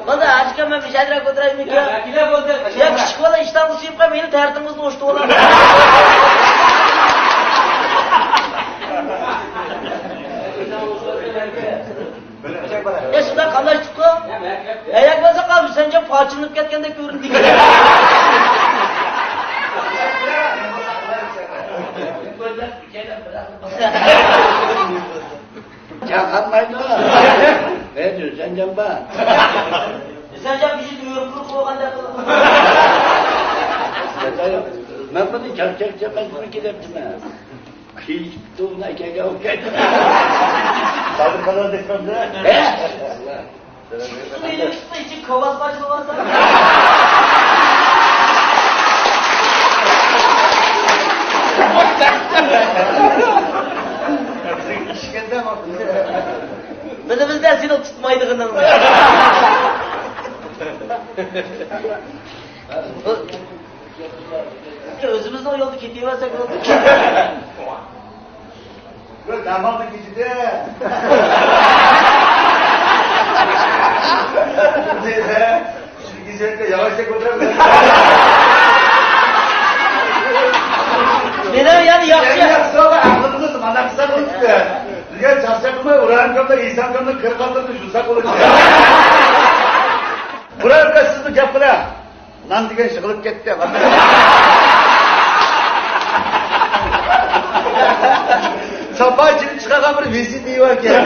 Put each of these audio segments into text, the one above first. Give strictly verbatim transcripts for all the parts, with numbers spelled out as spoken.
بولدى، ھاجىكام، مەن بىر شەدىرەك ئولتۇرايمىكىن؟ يا، كىچىك بالا ئىشتانغا سۆيۈپ قالماي، مېنى تەرىتىڭىزنى ئوشتۇۋالىڭ. ئە، شۇنداق قاملاشتۇققۇ؟ ھەيەك بولسا قالمىسام، پارچىلىنىپ كەتكەندەك كۆرۈندى. جان قالمايدۇ. ھە، جان بار. سەنجان بىزنى ئۆرە قۇرۇپ قويغاندەك قىلىپ. مەن بۇنى چاقچاق چاقچاق دەپتىمەن. كېيىپتۇ، ئۇنى ئەكەلگەن بولۇپ كەتتى. سادىر قالار دەپ قالدى. ھە؟ ئىچى كاۋاز قاچىلىۋالسا. بىلىمىزدە سېنى تۇتمايدىغىنىڭنى. ئۆزىمىزنىڭ يولدا كېتىۋەرسەك بولدى. بىر دەمالدىن كېچىدە. دېدى. شۇ گېزەكتە ياغاچتەك ئولتۇرۇپ. مېنىڭ يەنە ياخشى. يەنە ياخشى ئەقلىمىز مانا قىسا بولۇپتۇ. بىزگە چاقچاق قىلماي، ئۇرانكامدا، ئىسانكامدا كىر قاتلىرىدا يۇساق بولىدۇ. ئۇرانكا سىزمۇ گەپ قىلە. نان دېگەن يىغىلىپ كەتتى. ساپا ئىچىدىن چىقارغان بىر ۋېزىر دېۋەركەن.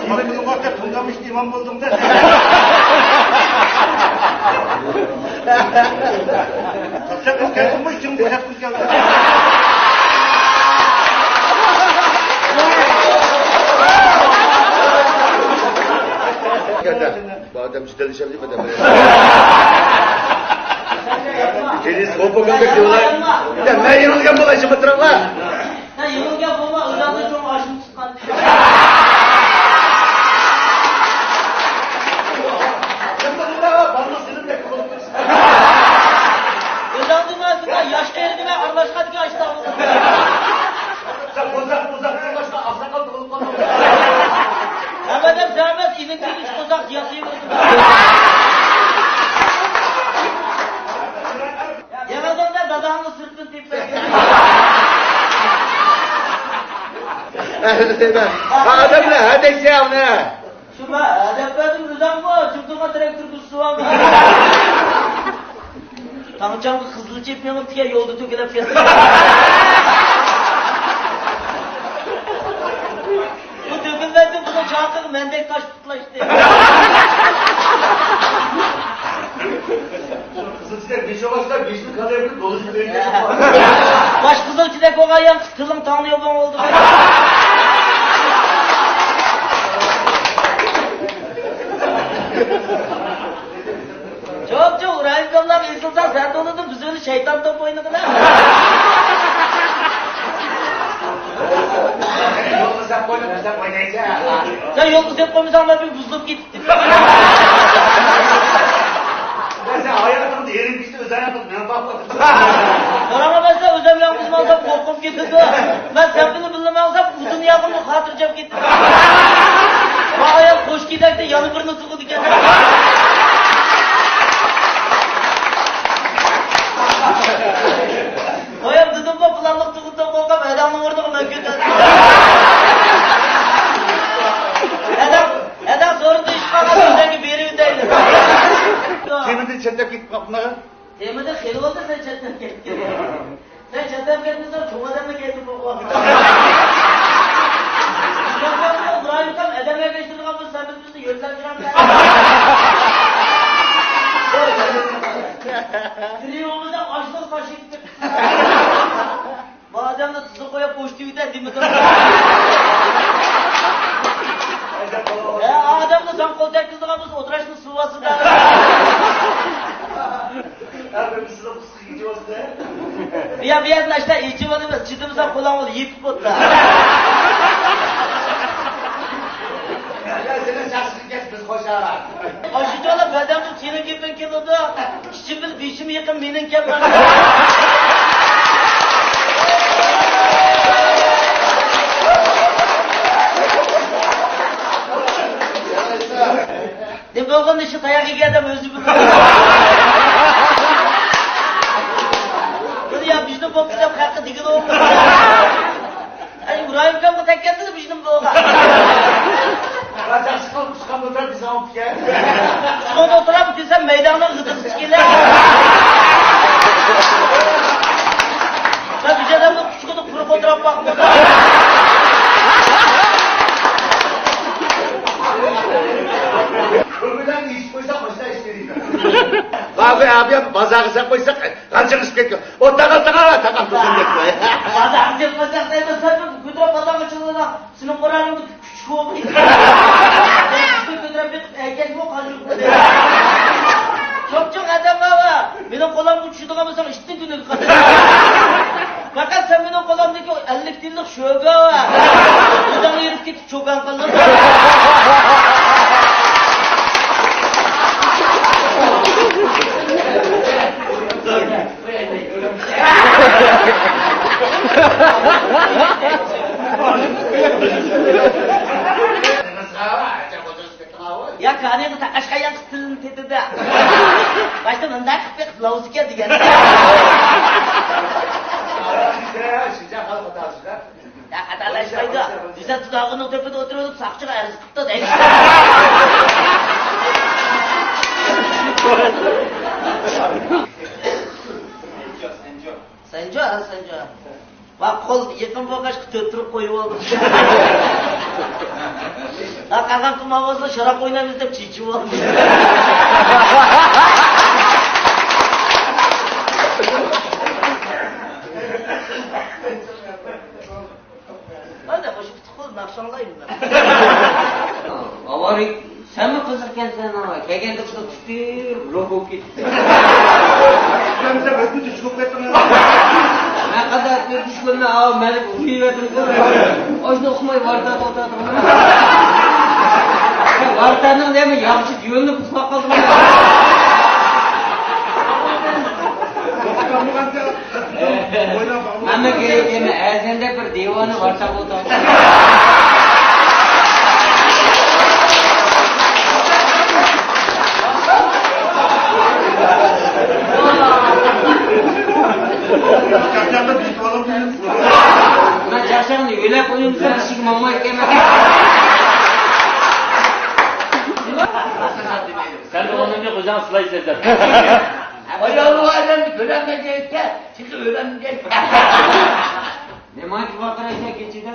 ئىمام بولغاندا تۇڭگانمىش ئىمام بولدۇڭ-دە. قاچاق قىز كەلدىڭمۇ، ئىچىڭ بوشاپ قىز كەلدى. بۇ ئادەم جېدەللىشەلمىدى. كېلىس بوپۇگەندەك دېۋىلار. يا، مەن يېڭىلگەن بولاي، شۇ بىتىرىڭلار. سەن يېڭىلگەن بولما، ئۆزۈڭدىن چوڭ ئاشنى تۇتقان. ئۆزۈڭدىن ئاشنى ياش قېرى بىلەن ئارىلاشقاندىكىن ئاشتا. سەن بوزاق، بوزاق دېگەن باشقا ئاقساقال بولۇپ قالدىڭ. ھەممىدىن زەھمەت ئىلىم كىرگۈچ بوزاق ياسىيىۋېرىدۇ. يەڭگەندە داداڭنى سىرتتىن تېپىپ بەرگىن. ئادەملەر ھەدەكسە ئۇنى. شۇ مەن ھەدەپ بەردىم، ئۆزۈڭمۇ جۇمدۇڭغا تىرەكتىر بۇزسۇۋالدىڭ. تاڭچاڭغا قىزىل چېپ مېڭىپ دېگەن يولدا تۆكۈلۈپ كەتتى. بۇ تۆكۈلمەيدۇ، بۇنىڭ چاقىغا مەندەك تاش پۇتلاشتى. قىزىلچىدەك بېشى ئوغاشلاپ، بېشىنى كالىياپ كېلىپ، دولىسىنى بېرىپ كەتتى. باش قىزىلچىدەك بولغان يان تىلىڭ تاڭنى يوپۇڭ بولدى. چوپچوق ئۇرايىمكاملار ئېسىلسا سەن دولىدىن بىز ئۆلى شەيتان توپ ئوينىغىنا. يولغا سەپ قويدۇم، سەپ ئوينايسەن. سەن يولغا سەپ قويمىساڭ مەن بىر بۇزۇلۇپ كېتىپ. مەن سەن ھاياتىڭدا ئېرىم كىشىنى ئۆزۈڭ ياقتۇرۇپ مېڭىپ باققىن. قاراڭا مەن سەن ئۆزۈم يالغۇز ماڭسام قورقۇپ كېتىدۇ. مەن سەن بىلەن بىللە ماڭسام ئۇ دۇنياغىمۇ خاتىرجەم كېتىدۇ. ماڭا يەنە قوش كېدەكتە يەنە بىرنى تۇغىدىكەن. قويۇپ دېدىمغۇ، پىلانلىق تۇغۇتتا قوقۇپ، ھەدەڭنىڭ ئورنىغا مەن كۆتەردىم. ھەدەڭ، ھەدەڭ سورۇندا ئىش قالغان ئۆزەڭگە بېرىۋېتەيلى. تېمىدىن چەتنەپ كېتىپ قاپتىمەن. تېمىدىن خېلى بولدى سەن چەتنەپ كەتكىلى. سەن چەتنەپ كەتمىسەڭ، چوڭ ئادەمنى كەتتى بولغان. ئىبراھىم ئاكام ئادەم ئەگەشتۈرىدىغان بولسا، سەن بىزنى يۆتلەپ يۈرەمدۇ؟ گرىۋىمىزدا ئاشلىق تاشىيىپ. بۇ ئادەمنى تۇزغا قويۇپ ئوشتۇيۇتە دېمىدىم. ھە، ئادەمنى سەن قول تەگكۈزىدىغان بولسا ئولتۇراشنى سۇۋاسىدا. بۇ يەردىن ئاشتا ئېچىۋالىمىز، چىدىمىسا قولۇڭ يېپىپ ئولتۇر. يا، سېنىڭ شاخسىنى كەس، بىز قوشاق. ئاشۇ چاغدا بەدەمدىن سېنىڭ گېپىڭ كېلىدۇ. ئىچىم بىلەن بېشىم يېقىن مېنىڭ گەپ. نېمە ئادەم ئۆزى بىلىدۇ. بۇنى يا بىزنىڭ بولۇپ كېتىپ خەققە دېگىنى ئوڭ. ئەي، ئىبراھىم ئاكامغا تەگكەندىلا بىزنىڭ بولغان. ۋە تەخسىقىل قۇشقان بولسا بىز ئوڭ ئىكەن. قۇشقان ئولتۇرام دېسەم، مەيداننىڭ غىدىقى چىقىلە. ۋە بىز ئادەمنىڭ قۇشقىنى قۇرۇق ئولتۇرۇپ باقمىدۇق. بۇ بىلەن ئېيتىپ قويساق، ماشىنا ئىشلىدى. ئابى، ئابى، بازارغا سەپ قويساق، غانچىغا چىقىپ كەتكەن. ئو، تاقا، تاقا، تاقا، تۇرسۇن دەپ قوي. بازارغا سەپ قويساق دەيمەن، سەن بىر كۆتۈرۈپ بازارغا چىقىۋالغان. سېنىڭ قورالىڭدا كۈچۈك بولدى. كۆتۈرۈپ بېقىپ، ئەركەكمۇ قاچۇق. چوپچوق ئادەم بار. مېنىڭ قولۇمغا چۈشىدىغان بولساڭ، ئىتنىڭ كۈنىگە قاتىسەن. پەقەت سەن مېنىڭ قولۇمدىكى ئەللىك تىيىنلىق شۆگە بار. ئۆزۈڭ ئېرىپ كېتىپ، چوكان قىلدىڭ. يا كانىغا تاقاشقان ياقى تىلىنى تېتىدى. باشتا مۇنداق قىلىپ بېقىپ، لاۋزىكەن دېگەن. يا، خاتالاشمايدۇ. بىزدە تۇداغۇنىڭ تۆپىدە ئولتۇرۇپ، ساقچىغا ئەرز قىپتۇ دەيدۇ. سەنجۇ، ھە، سەنجۇ. ۋە قول يېقىن بولغاچقا تۆت تۇرۇپ قويۇۋالدىم. ھە، قالغان قىلماۋالسا شاراپ ئوينايمىز دەپ چېچىۋالدىم. مانا مۇشۇ پۇتۇققۇل ناخشاڭلايمەن. ئاۋارە، سەنمۇ قىزىقكەنسەن، ھا. كەلگەندە قىزىق تۇتتى، بىلوك بولۇپ كېتىپتۇ. سەن بىزنى چۈشۈرۈپ كەتتىڭ. مەن قانداق بىر چۈشكۈننى، ئاۋۇ مەلىك ئۇرۇۋەتتىم. ئاشۇنى ئۇقماي ۋارتادا ئولتۇراتتىم. ۋارتانىڭ نېمە ياخشى يۆلىنىپ ئۇخلاپ قالدىم. مانا كېرەك ئەمەس، ئەزەندە بىر دىۋانە ۋارتاپ ئولتۇرۇپ. مەن چاقچاقنى يۆلەپ قويۇمسەن، ئىشىككە ماڭمايدىكەنمەن. سەن ئۇنىڭنى ئۆزۈڭ سىلايسەن دەپ. ئاياللىق ئادەمنى كۆرەلمەيدىكەن، تېخى ئۆلەلمىگەن. نېمانچە ۋارقىرايسەن كېچىدە؟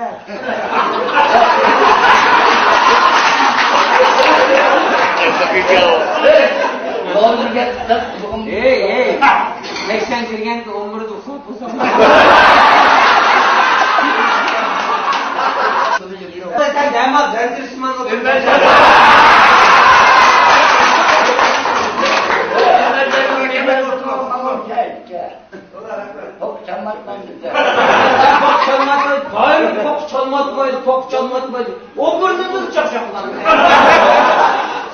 ھېي، ھېي، سەكسەن كىرگەنگە ئون بىردە ئۇخلاپ قالسام. سەن دەم ئال، زەنجىر ئىسمان ئولتۇر. توك چالماتمايدۇ. توك چالماتمايدۇ، دائىم توك چالماتمايدۇ، توك چالماتمايدۇ. ئومۇرنىمىز چاقچاقلاندى.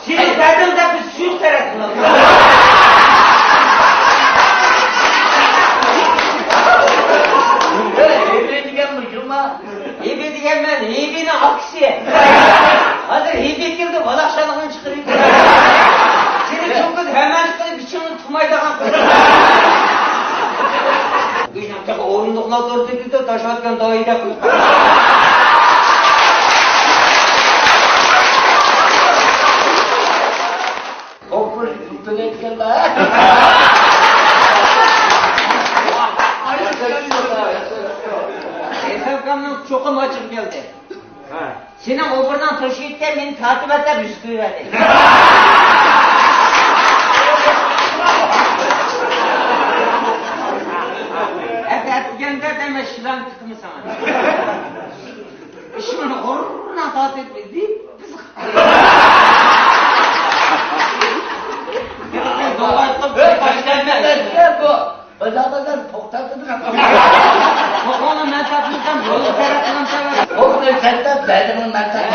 سېنى دەدىم دەپ بىز سۈيۈك تەرەت قىلىمىز. ھېبى دېگەن مۇشۇما؟ ھېبى دېگەن مەن، ھېبىنىڭ ئاكىسى. ھازىر ھېبى كىردى، بالاقشانلىقنى چىقىرىپ. سېنى چوڭ قىز ھەممە چىقىرىپ، ئىچىڭنى تۇتمايدىغان قىز. ئورۇندۇقلار تۇرۇپ كېتىدۇ، تاشلاۋەتكەن دائىدە قىلىپ. توپۇر تۈگەتكەنلەر. ئەكرەمكامنىڭ چوقۇم ئاچچىقى كەلدى. ھە. سېنىڭ ئوبۇرنىڭ توشۇپ كەتكەن، مېنى تارتىۋەت دەپ يۈز قويۇۋەردى. ئەتە ئەتىگەندە دەيمەن شىلانى تىقىمەن ساڭا. ئىشمىنى غۇررۇنا تارتىپ دېيىپ، بىز دوغايتقۇپ باشلايمەن. بۇ بازار بازار توختاتىدۇ. توقۇڭنى مەن تارتمىسام، يولنى تەرەت قىلامسەن. توقنى سەن تارت، بەدىنىڭ مەن تارت.